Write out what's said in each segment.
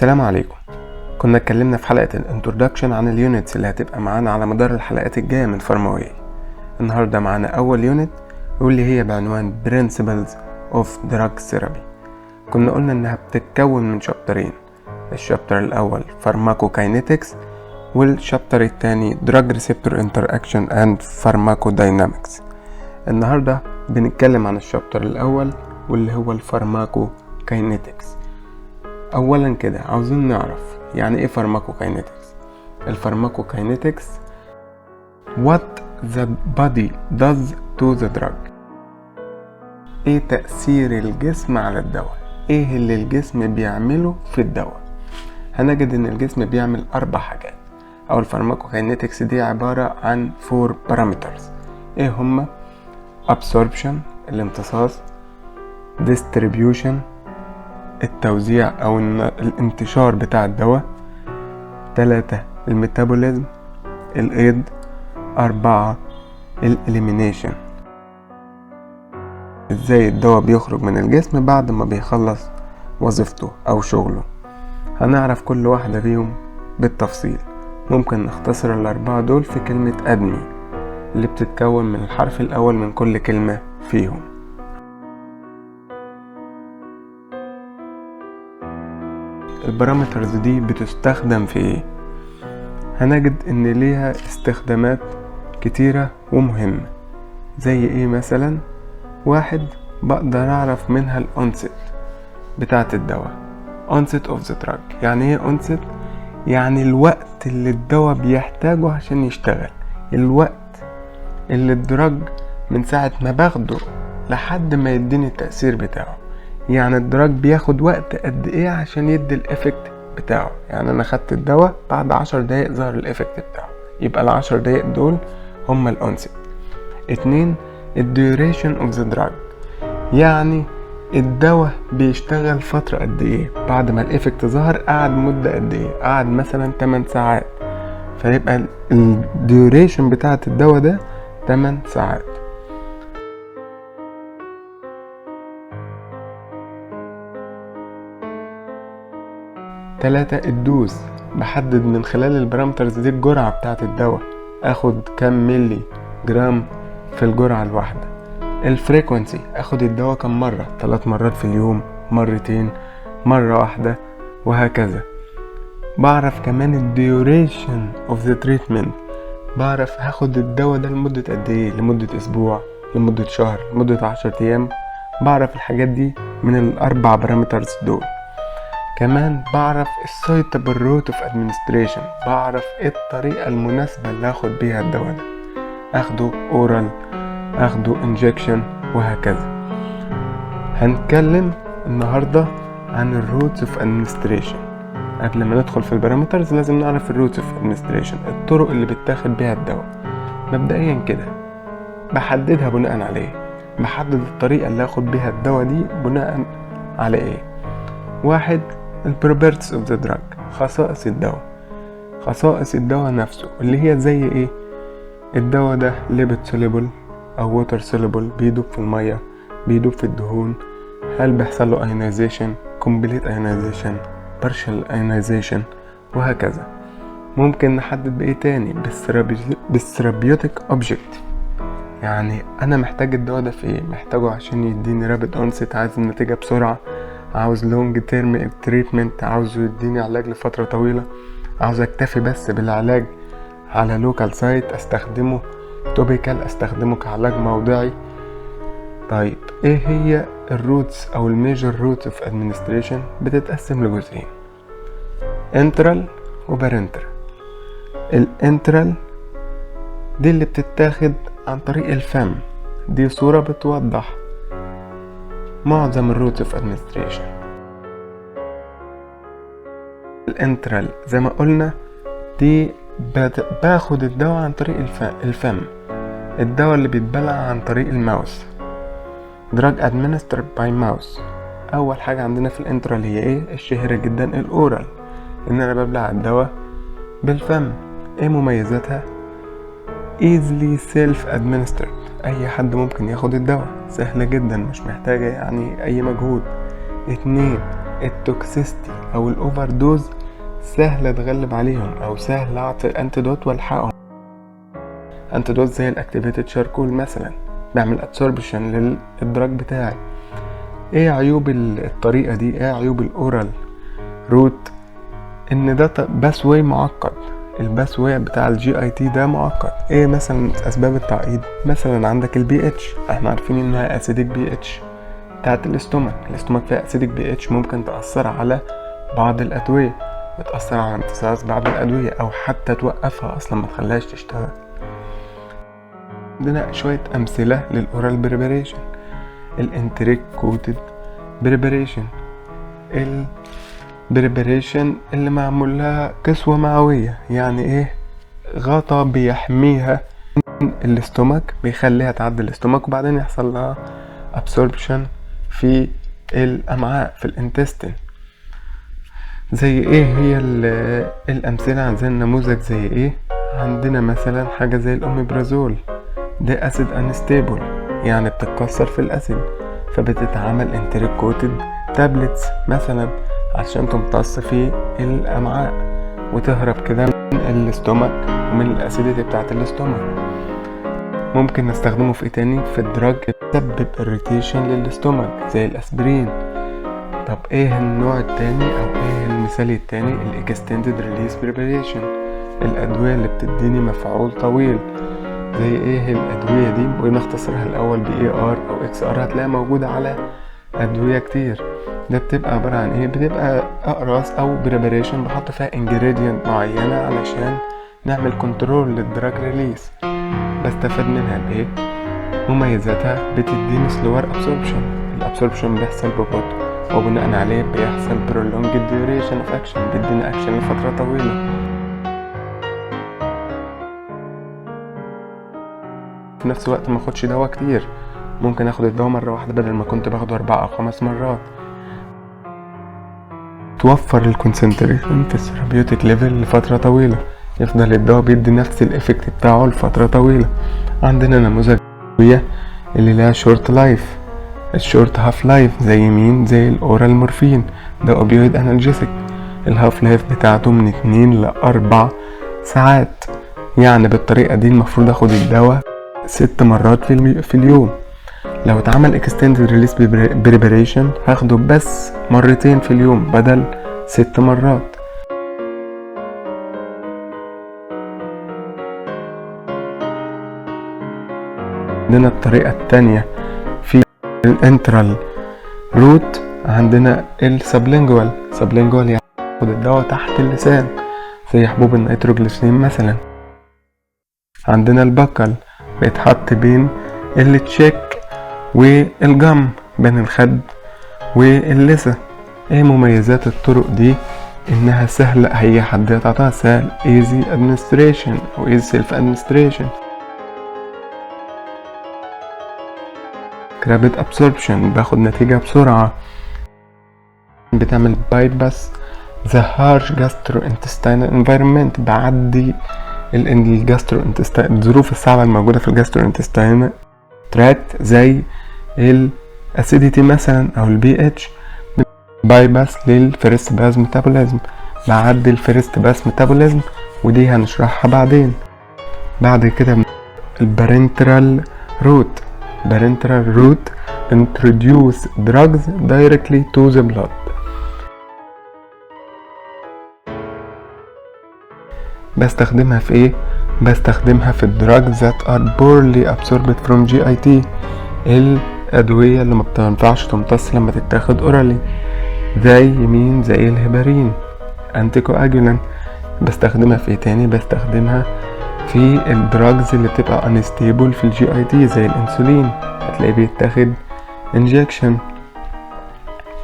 السلام عليكم. كنا اتكلمنا في حلقة ال introduction عن ال units اللي هتبقى معانا على مدار الحلقات الجاية من فارماوي. النهاردة معانا أول unit واللي هي بعنوان Principles of Drug Therapy. كنا قلنا إنها بتتكون من شابترين، ال chapter الأول pharmacokinetics وال chapter الثاني Drug Receptor Interaction and Pharmacodynamics. النهاردة بنتكلم عن ال chapter الأول واللي هو ال pharmacokinetics. أولا كده عاوزين نعرف يعني إيه pharmacokinetics. ال pharmacokinetics what the body does to the drug، إيه تأثير الجسم على الدواء، إيه اللي الجسم بيعمله في الدواء. هنجد إن الجسم بيعمل 4 حاجات، أو ال pharmacokinetics دي عبارة عن 4 parameters. إيه هما؟ absorption الامتصاص، distribution التوزيع أو الانتشار بتاع الدواء، 3 ال metabolism الأيض، 4 ال elimination ازاي الدواء بيخرج من الجسم بعد ما بيخلص وظيفته أو شغله. هنعرف كل واحدة فيهم بالتفصيل. ممكن نختصر ال4 دول في كلمة ADME اللي بتتكون من الحرف الأول من كل كلمة فيهم. ال parameters دي بتستخدم في ايه؟ هنجد ان ليها استخدامات كتيرة ومهمة. زي ايه مثلا؟ 1 بقدر اعرف منها ال onset بتاعة الدواء، onset of the drug. يعني ايه onset؟ يعني الوقت اللي الدواء بيحتاجه عشان يشتغل، الوقت اللي ال drug من ساعة ما باخده لحد ما يديني التأثير بتاعه. يعني ال drug بياخد وقت قد ايه عشان يدي ال effect بتاعه. يعني انا خدت الدواء بعد 10 دقايق ظهر ال effect بتاعه، يبقى ال10 دقايق دول هما ال onset. 2 ال duration of the drug، يعني الدواء بيشتغل فترة قد ايه بعد ما ال effect ظهر، قعد مدة قد ايه، قعد مثلا 8 ساعات، فيبقى ال duration بتاعة الدواء ده 8 ساعات. 3 ال dose، بحدد من خلال ال parameters دي الجرعة بتاعة الدواء، اخد كام ملي جرام في الجرعة الواحدة. ال frequency، اخد الدواء كم مرة، 3 مرات في اليوم، مرتين، مرة واحدة، وهكذا. بعرف كمان ال duration of the treatment، بعرف هاخد الدواء ده لمدة قد ايه، لمدة اسبوع، لمدة شهر، لمدة 10 ايام. بعرف الحاجات دي من ال4 parameters دول. كمان بعرف ال suitable route of administration، بعرف ايه الطريقة المناسبة اللي هاخد بيها الدواء ده، اخده oral، اخده injection، وهكذا. هنتكلم النهاردة عن ال routes of administration. قبل ما ندخل في ال parameters لازم نعرف ال routes of administration، الطرق اللي بتاخد بيها الدواء. مبدئيا كده بحددها بناء على ايه؟ بحدد الطريقة اللي هاخد بيها الدواء دي بناء على ايه؟ 1 ال properties of the drug، خصائص الدواء، خصائص الدواء نفسه اللي هي زي ايه؟ الدواء ده lipid soluble او water soluble، بيدوب في المية، بيدوب في الدهون، هل بيحصل له ionization، complete ionization، partial ionization، وهكذا. ممكن نحدد بايه تاني؟ بال therapeutic object، يعني انا محتاج الدواء ده في ايه؟ محتاجه عشان يديني rapid onset، عايز النتيجة بسرعة، عاوز long term treatment، عاوزه يديني علاج لفترة طويلة، عاوز اكتفي بس بالعلاج على local site، استخدمه topical، استخدمه كعلاج موضعي. طيب ايه هي ال routes او ال major routes of administration؟ بتتقسم لجزئين، enteral و parenteral. ال enteral دي اللي بتتاخد عن طريق الفم، دي صورة بتوضح معظم ال routes of administration. ال enteral زي ما قلنا دي باخد الدواء عن طريق الفم، الدواء اللي بيتبلع عن طريق ال mouth، drug administered by mouth. اول حاجة عندنا في ال enteral هي ايه؟ الشهيرة جدا ال oral، ان انا ببلع الدواء بالفم. ايه مميزاتها؟ easily self administered، اي حد ممكن ياخد الدواء، سهلة جدا، مش محتاجة يعني اي مجهود. 2 ال toxicity او ال overdose سهل اتغلب عليهم، او سهل اعطي antidote والحقهم. antidote زي ال activated charcoal مثلا، بعمل adsorption لل drug بتاعي. ايه عيوب الطريقة دي؟ ايه عيوب ال oral route؟ ان ده pathway معقد، ال pathway بتاع ال GIT ده معقد. ايه مثلا اسباب التعقيد؟ مثلا عندك ال pH، احنا عارفين انها acidic pH بتاعت ال stomach، ال stomach فيها acidic pH ممكن تأثر على بعض الادوية، بتأثر على امتصاص بعض الادوية او حتى توقفها اصلا ما تخليهاش تشتغل. عندنا شوية امثلة لل oral preparation، ال enteric coated preparation، ال preparation اللي معمول لها كسوة معوية، يعني ايه؟ غطا بيحميها من ال stomach، بيخليها تعدي ال stomach وبعدين يحصل لها absorption في الامعاء في ال intestine. زي ايه هي الامثلة؟ عندنا نموذج زي ايه؟ عندنا مثلا حاجة زي الأوميبرازول، ده acid unstable، يعني بتتكسر في ال acid، فبتتعمل enteric coated tablets مثلا عشان تمتص في الامعاء وتهرب كده من ال stomach ومن ال acidity بتاعت ال stomach. ممكن نستخدمه في ايه تاني؟ في ال drug تسبب irritation لل stomach زي الاسبرين. طب ايه النوع التاني او ايه المثال التاني؟ ال extended release preparation، الادوية اللي بتديني مفعول طويل. زي ايه الادوية دي؟ ونختصرها الاول ب ER او XR، هتلاقيها موجودة على ادوية كتير. ده بتبقى عبارة عن ايه؟ بتبقى اقراص او preparation بحط فيها ingredient معينة علشان نعمل control لل drug release. بستفاد منها بايه؟ مميزاتها بتديني slower absorption، ال absorption بيحصل ببطء وبناء عليه بيحصل prolonged duration of action، بيديني اكشن لفترة طويلة. في نفس الوقت ما اخدش دواء كتير، ممكن اخد الدواء مرة واحدة بدل ما كنت باخده 4 أو 5 مرات. توفر ال concentration في ال therapeutic level لفترة طويلة، يفضل الدواء بيدي نفس ال effect بتاعه لفترة طويلة. عندنا نموذج اللي لها short life، ال short half life، زي مين؟ زي ال oral morphine، ده opioid analgesic، ال half life بتاعته من 2 ل 4 ساعات، يعني بالطريقة دي المفروض اخد الدواء 6 مرات في اليوم. لو اتعمل extended release preparation هاخده بس مرتين في اليوم بدل 6 مرات. عندنا الطريقة التانية في ال enteral route، عندنا ال sublingual. sublingual يعني اخد الدواء تحت اللسان زي حبوب النيتروجليسرين مثلا. عندنا ال buccal بيتحط بين ال cheek وال gum، بين الخد واللثة. ايه مميزات الطرق دي؟ انها سهلة، هي حد يتعاطاها سهل، easy administration او easy self administration، rapid absorption باخد نتيجة بسرعة، بتعمل bypass the harsh gastrointestinal environment، بعدي ال gastrointestinal، الظروف الصعبة الموجودة في ال gastrointestinal tract زي ال acidity مثلا او ال pH، bypass لل first pass metabolism، بعدي ال first pass metabolism، ودي هنشرحها بعدين. بعد كده ال parenteral route. parenteral route introduce drugs directly to the blood. بستخدمها في ايه؟ بستخدمها في ال drugs that are poorly absorbed from GIT، الأدوية اللي ما بتنفعش تمتص لما تتاخد orally، زي مين؟ زي ال heparin anticoagulant. بستخدمها في ايه تاني؟ بستخدمها في ال drugs اللي بتبقى unstable في ال GIT زي الانسولين، هتلاقيه بيتاخد injection.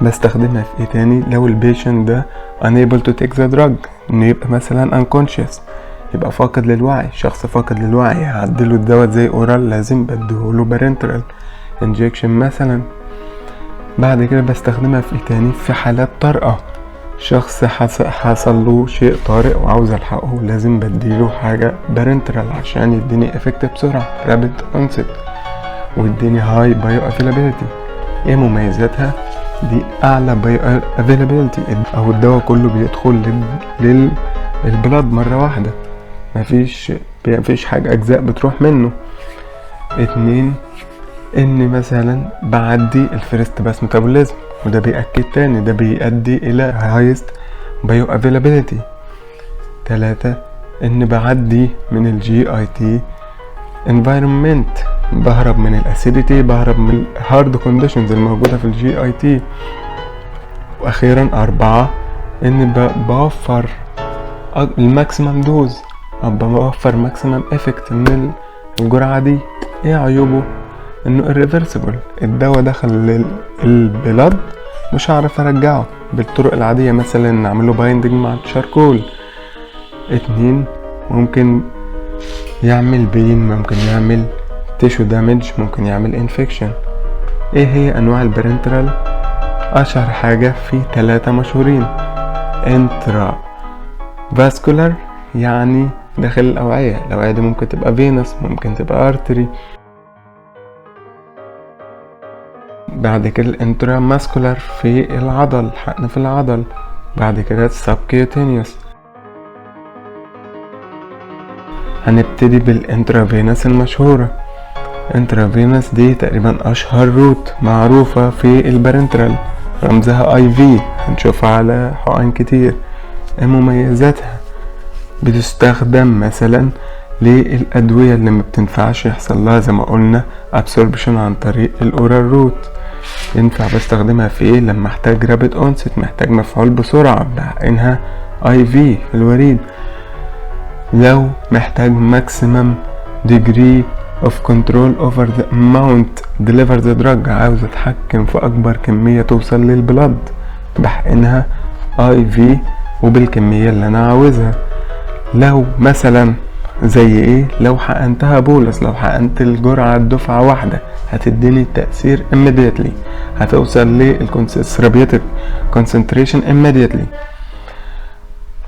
بستخدمها في ايه تاني؟ لو ال patient ده unable to take the drug، انه يبقى مثلا unconscious، يبقى فاقد للوعي، شخص فاقد للوعي هعدله الدواء زي oral، لازم بديهوله parenteral injection مثلا. بعد كده بستخدمها في ايه تاني؟ في حالات طارئة، شخص حصل له شيء طارئ وعاوز الحقه، لازم بديله حاجة parenteral عشان يديني effect بسرعة، rapid onset، ويديني high bioavailability. ايه مميزاتها؟ دي اعلى bioavailability، او الدواء كله بيدخل لل blood مرة واحدة، مفيش حاجة اجزاء بتروح منه. 2 ان مثلا بعدي ال first pass metabolism، وده بيأكد تاني ده بيؤدي الى highest bioavailability. 3 ان بعدي من ال GIT environment، بهرب من ال acidity، بهرب من ال hard conditions الموجودة في ال GIT. واخيرا 4 ان بوفر ال maximum dose، او بوفر maximum effect من الجرعة دي. ايه عيوبه؟ انه irreversible، الدواء دخل لل blood مش هعرف ارجعه بالطرق العادية، مثلا نعمله binding مع ال charcoal. 2 ممكن يعمل pain، ممكن يعمل tissue damage، ممكن يعمل infection. ايه هي انواع ال parenteral؟ اشهر حاجة في 3 مشهورين: intravascular يعني داخل الاوعية، الاوعية دي ممكن تبقى venous، ممكن تبقى artery. بعد كده ال intramuscular في العضل، حقن في العضل. بعد كده ال subcutaneous. هنبتدي بال intravenous المشهورة. intravenous دي تقريبا اشهر route معروفة في ال parenteral، رمزها IV، هنشوفها على حقن كتير. مميزاتها بتستخدم مثلا للأدوية اللي ما بتنفعش يحصل لها زي ما قلنا absorption عن طريق ال oral route. ينفع بستخدمها في ايه؟ لما احتاج rapid onset، محتاج مفعول بسرعة، بحقنها IV في الوريد. لو محتاج maximum degree of control over the amount deliver the drug، عاوز اتحكم في اكبر كمية توصل لل blood، بحقنها IV وبالكمية اللي انا عاوزها. لو مثلا زي ايه؟ لو حقنتها bolus، لو حقنت الجرعة الدفعة واحدة هتديني التأثير immediately، هتوصل لل therapeutic concentration immediately.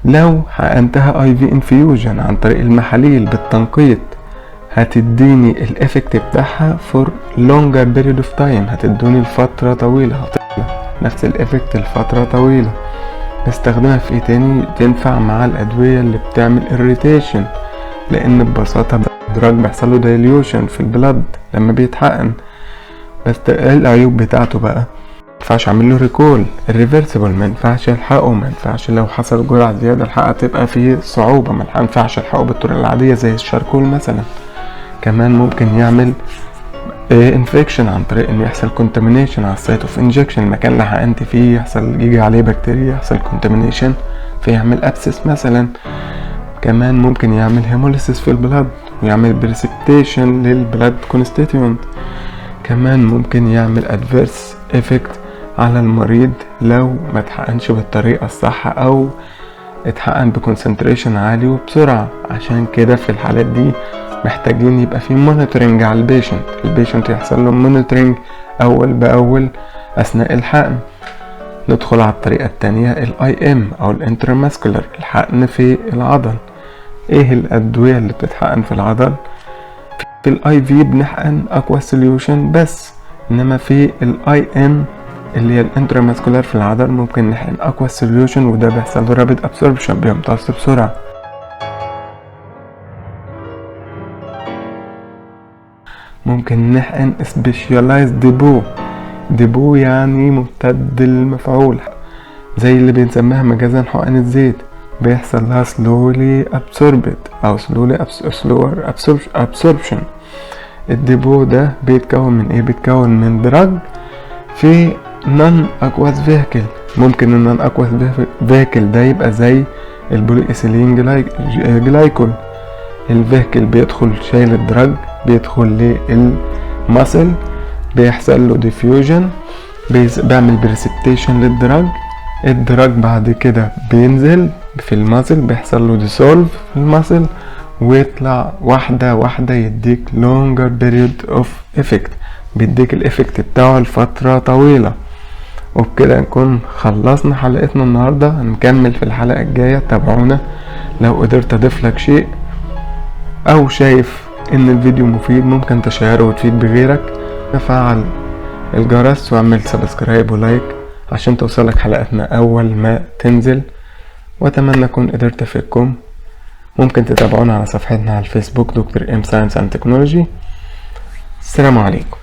لو حقنتها IV infusion عن طريق المحاليل بالتنقيط هتديني ال effect بتاعها for longer period of time، هتدوني لفترة طويلة، نفس ال effect لفترة طويلة. بستخدمها في ايه تاني؟ تنفع مع الادوية اللي بتعمل irritation، لان ببساطة ال drug بيحصل له dilution في ال blood لما بيتحقن. بس العيوب بتاعته بقى مينفعش اعمل له recall، irreversible، مينفعش الحقه، مينفعش لو حصل جرعة زيادة الحقها تبقى فيه صعوبة، مينفعش الحقه بالطريقة العادية زي ال charcoal مثلا. كمان ممكن يعمل infection عن طريق انه يحصل contamination على ال site of injection، المكان اللي حقنت فيه يحصل يجي عليه بكتيريا، يحصل contamination فيعمل abscess مثلا. كمان ممكن يعمل hemolysis في ال blood ويعمل precipitation لل blood constituent. كمان ممكن يعمل adverse effect على المريض لو ما اتحقنش بالطريقة الصح او اتحقن ب concentration عالي وبسرعة. عشان كده في الحالات دي محتاجين يبقى في monitoring على ال patient، ال patient يحصل له monitoring اول باول اثناء الحقن. ندخل على الطريقة التانية ال IM او ال intramuscular، الحقن في العضل. ايه الادوية اللي بتتحقن في العضل؟ في ال IV بنحقن aqueous solution بس، انما في ال IM اللي هي ال intramuscular في العضل ممكن نحقن aqueous solution، وده بيحصل له rapid absorption، بيمتص بسرعة. ممكن نحقن specialized depot، depot يعني ممتد المفعول، زي اللي بنسميها مجازا حقن الزيت، بيحصل لها slowly absorbed او slowly slower absorption. ال depot ده بيتكون من ايه؟ بيتكون من drug في non aqueous vehicle. ممكن ال non aqueous vehicle ده يبقى زي ال polyethylene glycol. ال vehicle بيدخل شايل ال drug، بيدخل لل muscle، بيحصل له diffusion، بيعمل precipitation لل drug. ال drug بعد كده بينزل في ال muscle، بيحصل له dissolve في ال muscle ويطلع واحدة واحدة، يديك longer period of effect، بيديك ال effect بتاعه لفترة طويلة. وبكده نكون خلصنا حلقتنا النهاردة، هنكمل في الحلقة الجاية. تابعونا. لو قدرت اضيف لك شيء او شايف ان الفيديو مفيد ممكن تشيره وتفيد بغيرك. فعل الجرس واعمل subscribe و like. عشان توصلك حلقاتنا أول ما تنزل. وأتمنى أكون قدرت أفيدكم. ممكن تتابعونا على صفحتنا على الفيسبوك دكتور ام Science and Technology. السلام عليكم.